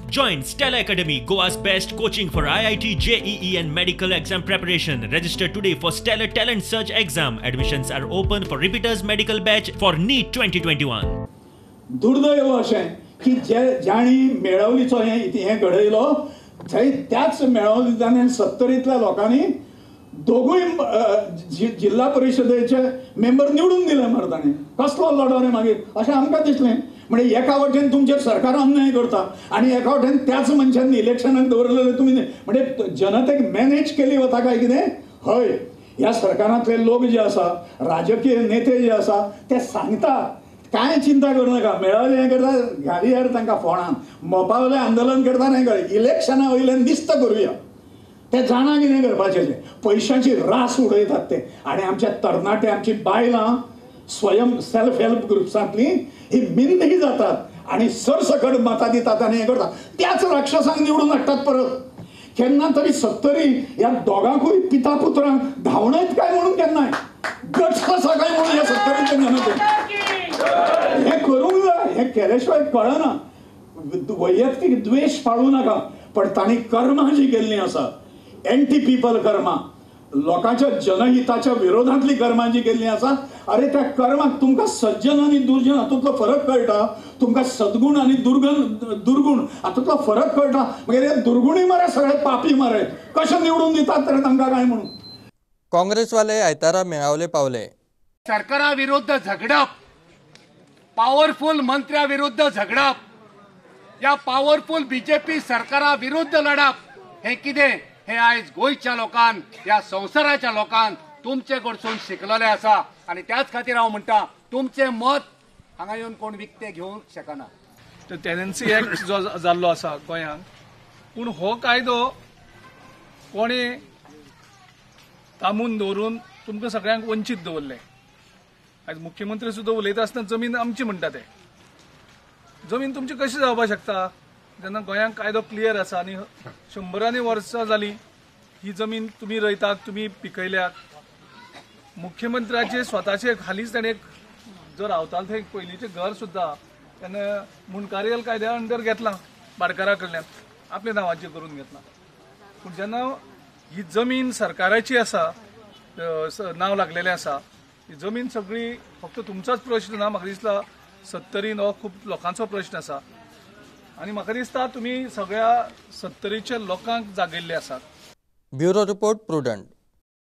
Join Stellar Academy, Goa's best coaching for IIT, JEE and medical exam preparation. Register today for Stellar Talent Search exam. Admissions are open for repeaters medical batch for NEET 2021. दुर्दैव अशें की जे जांणी मेळवलीचो हें घडयलो थंय त्याच मेळवलींतल्यान सत्तरींतल्या लोकांनी दोगूय जिल्हा परिशदेचे मेंबर निवडून दिले मरे. ताणें कसलो लढो रे मागीर अशें आमकां दिसलें. म्हणजे एका वटेन तुमचेर सरकार अन्याय करता आनी एका वटेन त्याच मनशान इलेक्शनाक दवरलेले तुमी, म्हणजे जनतेक मॅनेज केली वता काय कितें? हय, ह्या सरकारांतले लोक जे आसा, राजकीय नेते जे आसा ते सांगता कांय चिंता करूं नाका, मेळवलें हें करता, घाली यार तांकां फोणान, मोपावलें आंदोलन करता, हें कर, इलेक्शना वयल्यान दिस्त करुया. ते जाणा कितें करपाचें, पयशांची रास उडयतात ते. आनी आमच्या तरणाटे, आमची बायलां स्वयं सेल्फ हेल्प ग्रुप्सांतली ही मिंदी जातात आनी सरसकट मतां दितात आनी हें करतात. त्याच राक्षसांक निवडून हाडटात परत. केन्ना तरी सत्तरी ह्या दोगांकूय पिता पुत्रांक धांवणयत काय म्हणून, केन्नाय गट्स आसा काय म्हणून ह्या सत्तरीच्या जनतेक हें करूंक जाय. हें केले शिवाय कळना. वैयक्तीक द्वेश पाळूं नाका, पण तांणी कर्मां जी केल्लीं आसा, एंटी पीपल कर्मां, लोकांच्या जनहिताच्या विरोधांतली कर्मां जी केल्लीं आसा, अरे त्या कर्माक तुमकां सज्जन आनी दुर्जन हातूंतलो फरक कळटा, तुमकां सद्गुण आनी दुर्गुण हातूंतलो फरक कळटा. मागीर हे दुर्गुणी मरे, सगळे पापी मरे, कशें निवडून दितात तर तांकां काय म्हणून? काँग्रेसवाले आयतारा मेळावले पावले. सरकारा विरुद्ध झगडप, पावरफुल मंत्र्या विरुद्ध झगडप, या पावरफुल बीजेपी सरकारा विरुद्ध लढप, हे कितें? हे आयज गोंयच्या लोकांक, ह्या संवसाराच्या लोकांक तुमचे कडसून शिकलेले आसा. आनी त्याच खातीर हांव म्हणटा, तुमचें मत हांगा येवन कोण विकतें घेवंक शकना. टेनन्सी एक्ट जो जाल्लो आसा गोंयांत, पूण हो कायदो कोणें तामून दवरून तुमकां सगळ्यांक वंचीत दवरलें. आयज मुख्यमंत्री सुद्दां उलयता आसतना जमीन आमची म्हणटा, ते जमीन तुमची कशी जावपाक शकता जेन्ना गोंयांत कायदो क्लियर आसा आनी शंबरांनी वर्सां जालीं ही जमीन तुमी रयतात, तुमी पिकयल्यात. मुख्यमंत्र्याचे स्वताचे हालींच ताणें एक जो रावतालो थंय पयलींचें घर सुद्दां तेणें मुंडकारियल कायद्या अंडर घेतलां, बारकारा कडल्यान आपल्या नांवाचें करून घेतलां. पूण जेन्ना ही जमीन सरकाराची आसा, नांव लागलेलें आसा, ही जमीन सगळी फक्त तुमचोच प्रश्न ना, म्हाका दिसता सत्तरीन हो खूब लोकांचो प्रश्न आसा आनी म्हाका दिसता तुमी सगळ्या सत्तरीच्या लोकांक जागयल्ले आसात. Bureau report, Prudent.